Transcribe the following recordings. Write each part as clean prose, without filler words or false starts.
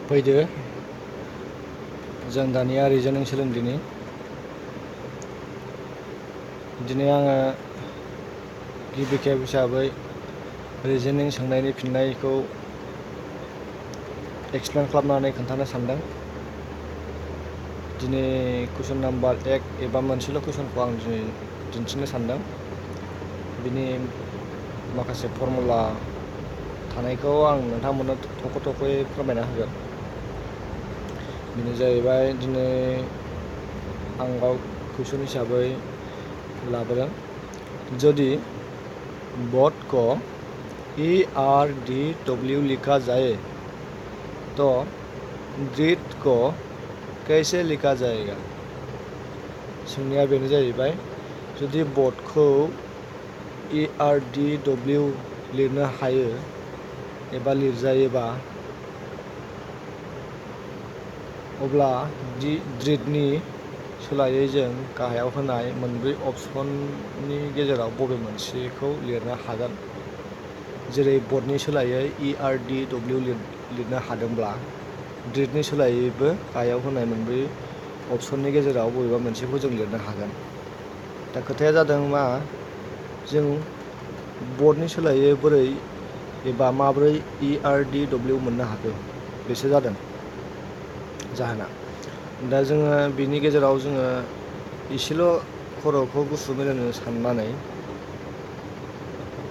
फैदो जों दानिया रिजनिं सोलोंदिनि। दिनै आङो गिबि खेब हिसाबै रिजनिं सोंनायनि फिननायखौ एक्सप्लेन खालामनानै खोन्थानो सानदों। दिनै कुइसन नाम्बार 1 एबा मोनसेल' कुइसनखौ आं दिनै दिन्थिनो सानदों। बिनि माखासे फर्मुला थानायखौ आं नोंथांमोननो थख'-थख'यै फोरमायना होगोन। बेनो जाहैबाय दिनै आं कुइसन हिसाबै लाबोदों। यदि बोर्ड को ERDW लिखा जाए तो ग्रिड को कैसे लिखा जाएगा? सोंनाया बेनो जाहैबाय जुदि बोर्डखौ ERDW लिरनो हायो एबा लिरजायोबा अब्ला ग्रिडनि सोलायै जों गाहायाव होनाय मोनब्रै अपसननि गेजेराव बबे मोनसेखौ लिरनो हागोन? जेरै बोर्डनि सोलायै ERDW लिरनो हादोंब्ला ग्रिडनि सोलायैबो गाहायाव होनाय मोनब्रै अपसननि गेजेराव बबेबा मोनसेखौ जों लिरनो हागोन। दा खोथाया जादों मा जों बोर्डनि सोलायै बोरै एबा माबोरै ERDW मोननो हाखो बेसो जादों जाहोना। दा जोङो बिनि गेजेराव जोङो एसेल' खर'खौ गुसु मेलेमजों साननानै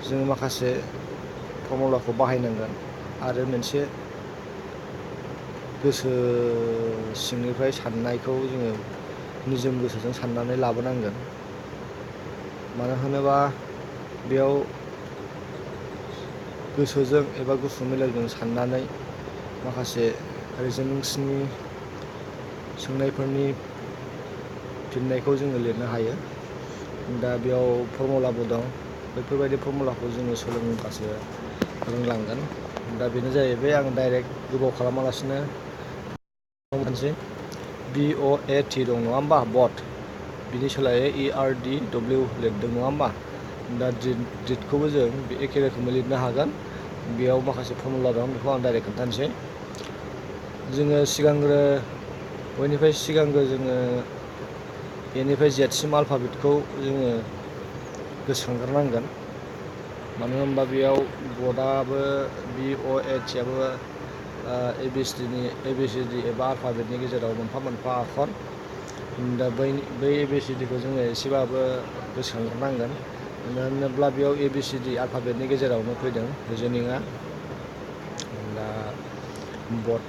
जों माखासे फर्मुलाखौ बाहायनांगोन आरो मोनसे गोसो सिंनिफ्राय साननायखौ जोङो निजोम गोसोजों साननानै लाबोनांगोन। मानो होनोबा बेयाव गोसोजों एबा गुसु मेलेमजों साननानै माखासे रिजनिंसनि सोंनायफोरनि फिननायखौ जोङो लिरनो हायो। दा बेयाव फर्मुलाबो दं। बेफोरबायदि फर्मुलाखौ जोङो सोलोंब्लासो रोंलांगोन। दा बेनो जाहैबाय आं डाइरेक्ट गोबाव खालामालासिनो मोनसे BOAT दं नङा होमबा बट बिनि सोलायै ERDW लिरदों नङा होमबा? दा ग्रिडखौबो जों बे एखे रोखोमै लिरनो हागोन। बेयाव माखासे फर्मुला दं बेखौ आं डाइरेक्ट खोन्थानोसै। जोङो सिगांग्रो बयनिफ्राय सिगांग्रो जोङो एनिफ्राय जेडसिम आल्फाबेटखौ जोङो गोसोखांग्रोनांगोन। मानो होनबा बेयाव बर्डआबो BOAT आबो ABCD एबा आल्फाबेटनि गेजेराव मोनफा मोनफा आखर। दा बै ABCD खौ जोङो एसेबाबो गोसोखांग्रोनांगोन। मानो होनोब्ला बेयाव ABCD आल्फाबेटनि गेजेरावनो फैदों रिजनिंआ। दा बट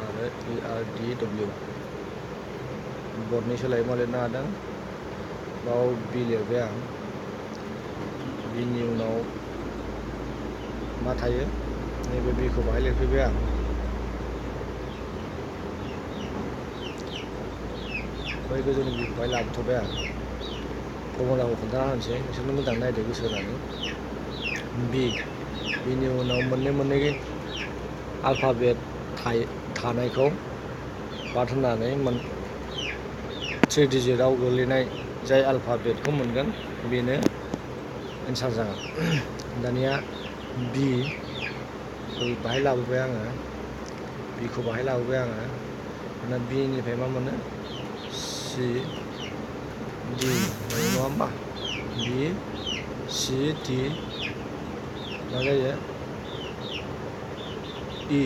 आरो ERDW बर्डनि सोलायै मा लिरनो हादों? बाव बि लिरबाय आं। बिनि उनाव मा थायो? नैबे बिखौ बाहाय लिरफैबाय आं। बै गोजौनि बिखौ बाहाय लाबोथ'बाय आं। फर्मुलाखौ खोन्थाना होनोसै नोंसोरनो मोजाङै नायदो गोसो होनानै। बिनि उनाव मोननै आल्फाबेट थानायखौ बाद होनानै 3 डिजिटआव गोग्लैनाय जाय आल्फाबेटखौ मोनगोन बेनो एन्सार जागोन। दानिया बाहाय लाबोबाय आङो। बिखौ बाहाय लाबोबाय आङो। दाना बिनिफ्राय मा मोनो? C D नङा होमबा? B C D मा जायो? E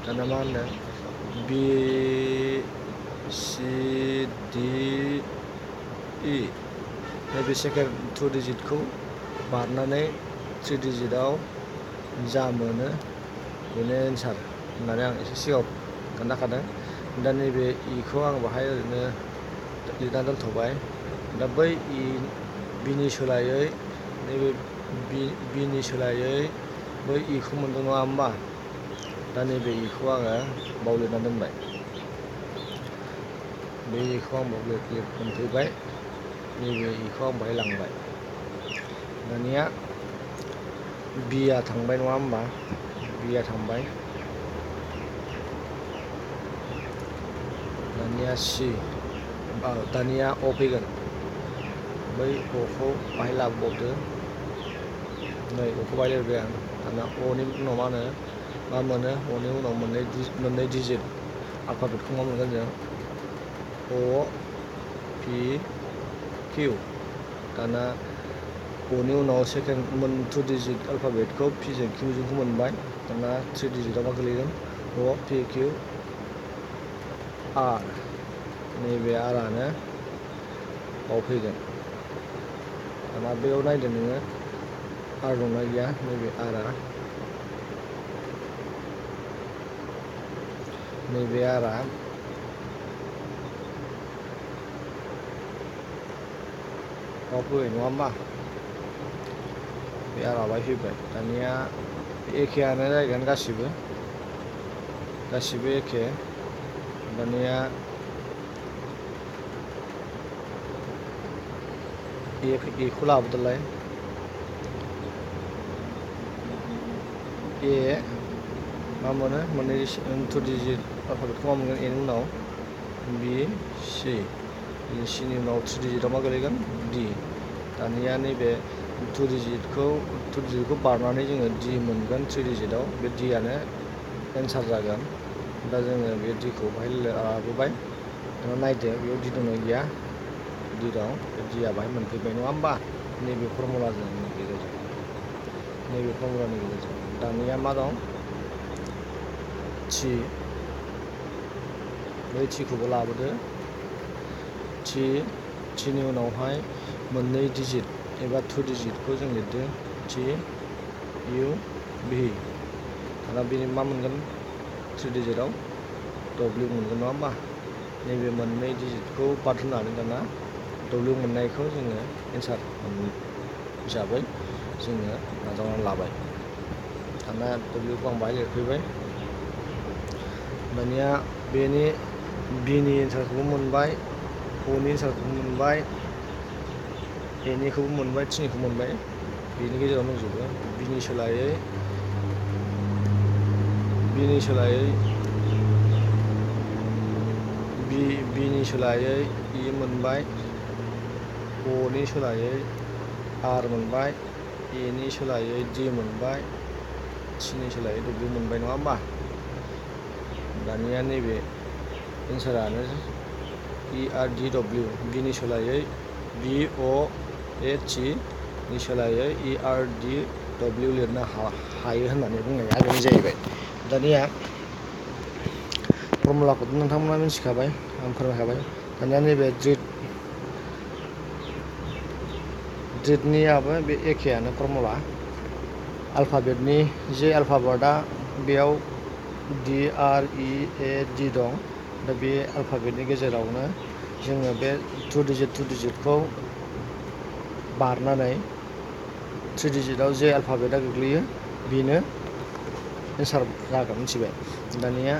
दाना मा होनदों? B C D E नैबे सेकेन्ड 2 डिजिटखौ बारनानै 3 डिजिटआव जा मोनो बेनो एन्सार होननानै आं एसे सिगाङाव खोन्थाखादों। दा नैबे इखौ आं बाहाय ओरैनो लिरना दोनथ'बाय। दा बै बिनि सोलायै नैबे बिनि सोलायै बै इखौ मोनदों नङा होमबा? दा नैबे इखौ आङो बाव लिरना दोनबाय। बे इखौ आं बाव मोनफैबाय। नैबे इखौ आं बाहाय लांबाय। दानिया बिआ थांबाय नङा होमबा? बिआ थांबाय। दानिया दानिया अ फैगोन। बै अखौ बाहाय लाबोबावदो। नै अखौ बाहाय लिरबाय आं। दाना अनि उनाव मा होनो? मा मोनो अनि उनाव मोननै डिजिट आल्फाबेटखौ मा मोनगोन जों अ पि किउ दाना अनि उनाव सेकेन्ड 2 डिजिट आल्फाबेटखौ पिजों किउजोंखौ मोनबाय दाना 3 डिजिटआव मा गोलैगोन अ पि किउ आर नैबे आरआनो बाव फैगोन दाना बेयाव नायदो नोङो आर दंना गैया नैबे आरआ बाव फैबाय नङा होमबा बे आरआ बाहाय फैबाय दानिया एखेयानो जाहैगोन गासिबो एखे दानिया एखौ लाबोदोलाय ए मा मोनो मोननै 2 डिजिट आल्फाबेटखौ मा मोनगोन एनि उनाव बि सि सिनि उनाव 3 डिजिटआव मा गोलैगोन डि दानिया नैबे 2 डिजिटखौ बारनानै जोङो डि मोनगोन 3 डिजिटआव बे डिआनो एन्सार जागोन दा जोङो बे डिखौ बाहाय लाबोबाय दाना नायदो बेयाव डि दंना गैया डि दं बे डिआ बाहाय मोनफैबाय नङा होमबा नैबे फर्मुलानि गेजेरजों दानिया मा दं थि बै थिखौबो लाबोदो थिनि उनावहाय मोननै डिजिट एबा 2 डिजिटखौ जों लिरदो टि इउ भि दाना बेनि मा मोनगोन 3 डिजिटआव डब्लिउ मोनगोन नङा होमबा नैबे मोननै डिजिटखौ बाद होनानै दाना डब्लिउ मोननायखौ जोङो एन्सार हिसाबै जोङो नाजावनानै लाबाय दाना डब्लिउखौ आं बाहाय लिरफैबाय दानिया बेनि बिनि एन्सारखौबो मोनबाय अनि एन्सारखौबो मोनबाय एनिखौबो मोनबाय थिनिखौ मोनबाय बेनि गेजेराव दंजोबो बिनि सोलायै इ मोनबाय अनि सोलायै आर मोनबाय एनि सोलायै डि मोनबाय सिनि सोलायै डब्लिउ मोनबाय नङा होमबा दानिया नैबे एन्सारानो इ आर डि डब्लिउ बिनि सोलायै बि अ ए टि नि सोलायै इ आर डि डब्लिउ लिरनो हायो होननानै बुंनाया बेनो जाहैबाय दानिया फर्मुलाखौथ' नोंथांमोना मिथिखाबाय आं फोरमायखाबाय दानिया नैबे डिटनियाबो बे एखेयानो फर्मुला आल्फाबेटनि जे आल्फाबेटआ बेयाव डि आर इ ए डि दं दा बे आल्फाबेटनि गेजेरावनो जोङो बे 2 डिजिटखौ बारनानै 3 डिजिटआव जे आल्फाबेटआ गोग्लैयो बेनो एन्सार जागोन मिथिबाय दानिया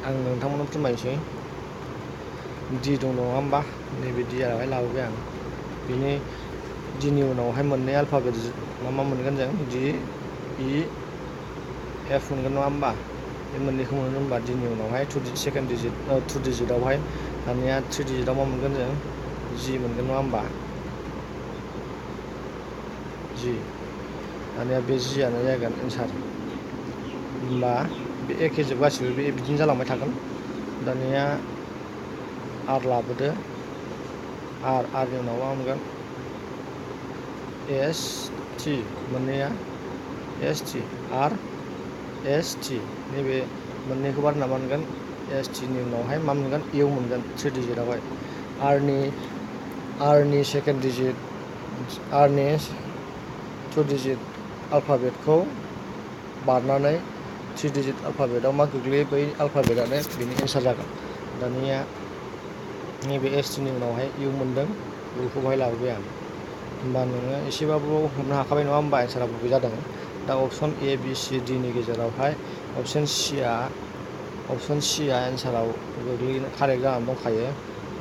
आं नोंथांमोननो फोरमायनोसै डि दं नङा होमबा नैबे डिआवहाय लाबोबाय आं बिनि डिनि उनावहाय मोननै आल्फाबेट मा मोनगोन जों डि इ एफ मोनगोन नङा होमबा बे मोननैखौ मोनो होमबा डिनि उनावहाय 2 डिजिटआवहाय दानिया 3 डिजिटआव मा मोनगोन जों जि मोनगोन नङा होमबा जि दानिया बे जिआनो जागोन एन्सार होमबा बे एखे जोब गासिबो बे बिदिनो जालांबाय थागोन दानिया आर लाबोदो आरनि उनाव मा मोनगोन एस टि मोननैया एस टि आर एस टि नैबे मोननैखौ बारना मा मोनगोन एस टिनि उनावहाय मा मोनगोन इउ मोनगोन 3 डिजिटआवहाय आरनि सेकेन्ड डिजिट आरनि 2 डिजिट आल्फाबेटखौ बारनानै 3 डिजिट आल्फाबेटआव मा गोग्लैयो बै आल्फाबेटआनो बेनि एन्सार जागोन दानिया नैबे एस टिनि उनावहाय इउ मोनदों बेखौ बाहाय लाबोबाय आं होमबा नोङो एसेबाबो हमनो हाखाबाय नङा होमबा एन्सारा बबे जादों दा अपसन ए बि सि डि नि गेजेरावहाय अपसन सिआ एन्साराव गोग्लैनो कारेक्ट जानानै दंखायो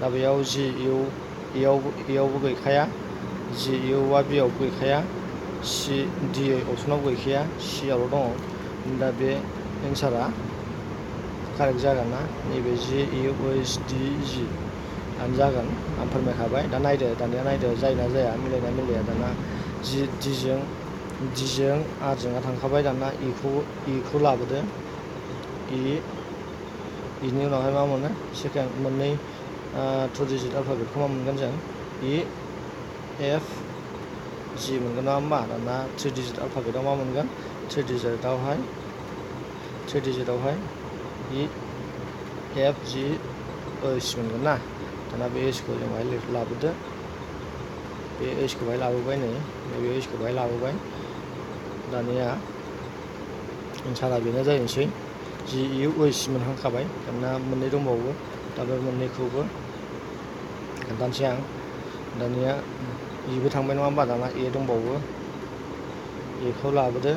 दा बेयाव जि इउ एयावबो गैखाया जि इउआ बियावबो गैखाया सि डि अपसनाव गैखाया सिआवल' दङ दा बे एन्सारा कारेक्ट जागोन ना नैबे जि इउ ओइस डि जि आनो जागोन आं फोरमायखाबाय दा नायदो दानिया नायदो जायोना जाया मिलायना मिलाया दाना जि डिजों डिजों आरजोंआ थांखाबाय। दाना इखौ लाबोदो। इनि उनावहाय मा मोनो सेकेन्ड मोननै 2 डिजिट आल्फाबेटखौ मा मोनगोन जों इ एफ जि मोनगोन नङा होमबा। दाना 3 डिजिट आल्फाबेटआव मा मोनगोन 3 डिजिटआवहाय इ एफ जि ओइस मोनगोन ना। दाना बे ओइसखौ जों बाहाय लाबोदो। बे ओइसखौ बाहाय लाबोबाय। नै बे ओइसखौ बाहाय लाबोबाय। दानिया एन्सारा बेनो जाहैनोसै जि इउ ओइस मोनहांखाबाय। दाना मोननै दंबावो। दा बे मोननैखौबो खोन्थानोसै आं। दानिया इबो थांबाय नङा होमबा। दाना ए दंबावो। एखौ लाबोदो।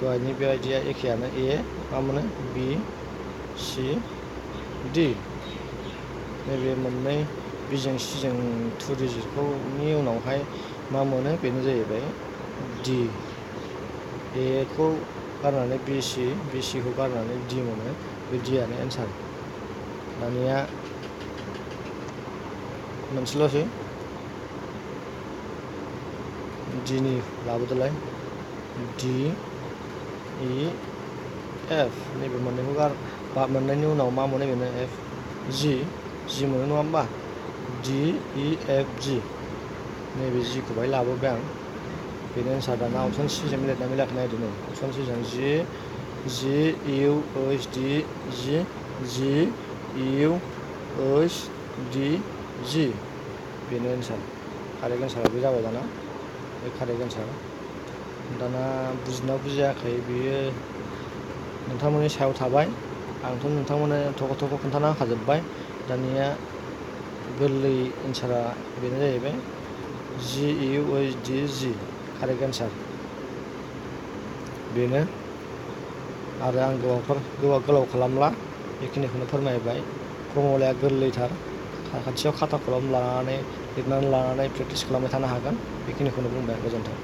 दहायनि बेबायदिया एखेयानो। ए मा मोनो बि सि डि। नैबे मोननै बिजों सिजों 2 डिजिटखौनि उनावहाय मा मोनो बेनो जाहैबाय डि। एखौ गारनानै बि सिखौ गारनानै डि मोनो। बे डिआनो एन्सार। दानिया मोनसेल'सै डिनि लाबोदोलाय। डि इ एफ नैबे मोननैखौ मोननायनि उनाव मा मोनो बेनो एफ जि मोनो नङा होमबा। डि इ एफ जि नैबे जिखौ बाहाय लाबोबाय आं। बेनो एन्सार। दाना अपसन सिजों मिलायदोंना मिलायाखै नायदो। नै अपसन सिजों जि इउ ओइस डि जि इउ ओइस डि जि बेनो एन्सार। कारेक्ट एन्सारा बे जाबाय। दाना बे कारेक्ट एन्सार। दाना बुजिना बुजियाखै बेयो नोंथांमोननि सायाव थाबाय। आंथ' नोंथांमोननो थख' खोन्थाना होखाजोब्बाय। दानिया गोरलै एन्सारा बेनो जाहैबाय जि इउ ओइस डि जि कारेक्ट एन्सार बेनो। आरो आं गोलाव खालामला। बेखिनिखौनो फोरमायबाय। फर्मुलाया गोरलैथार। खाथियाव खाथा कलम लानानै लिरनानै लानानै प्रेक्टिस खालामबाय थानो हागोन। बेखिनिखौनो बुंबाय आं। गोजोन्थों।